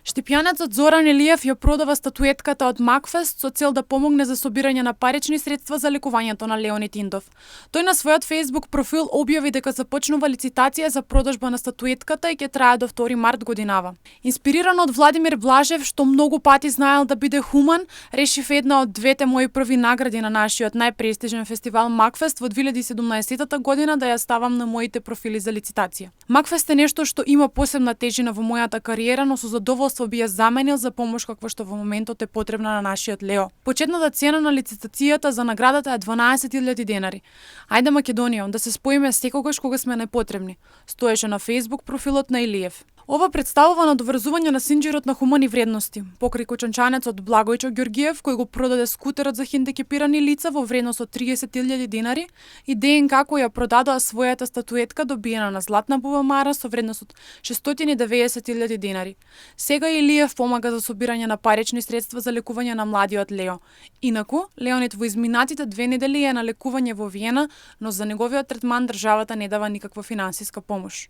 Штипјанецот Зоран Илиев ја продава статуетката од Макфест со цел да помогне за собирање на парични средства за лекувањето на Леонид Индов. Тој на својот Facebook профил објави дека започнува лицитација за продажба на статуетката и ќе трае до 2 март годинава. Инспириран од Владимир Блажев, што многу пати знаел да биде хуман, решив една од двете мои први награди на нашиот најпрестижен фестивал Макфест во 2017 година да ја ставам на моите профили за лицитација. Макфест е нешто што има посебна тежина во мојата кариера, но со задоволство би ја заменил за помош каква што во моментот е потребна на нашиот Лео. Почетната цена на лицитацијата за наградата е 12.000 денари. Ајде Македонија, да се споиме секогаш кога сме најпотребни, стоеше на Facebook профилот на Илиев. Ова представува надоврзување на синџирот на хумани вредности, покрај кочанчанецот Благојчо Ѓоргиев, кој го продаде скутерот за хендикепирани лица во вредност од 30.000 денари, и ДНК кој ја продадоа својата статуетка добиена на златна бубамара со вредност од 690.000 денари. Сега Илиев помага за собирање на парични средства за лекување на младиот Лео. Инаку, Леонид во изминатите 2 недели е на лекување во Виена, но за неговиот третман државата не дава никаква финансиска помош.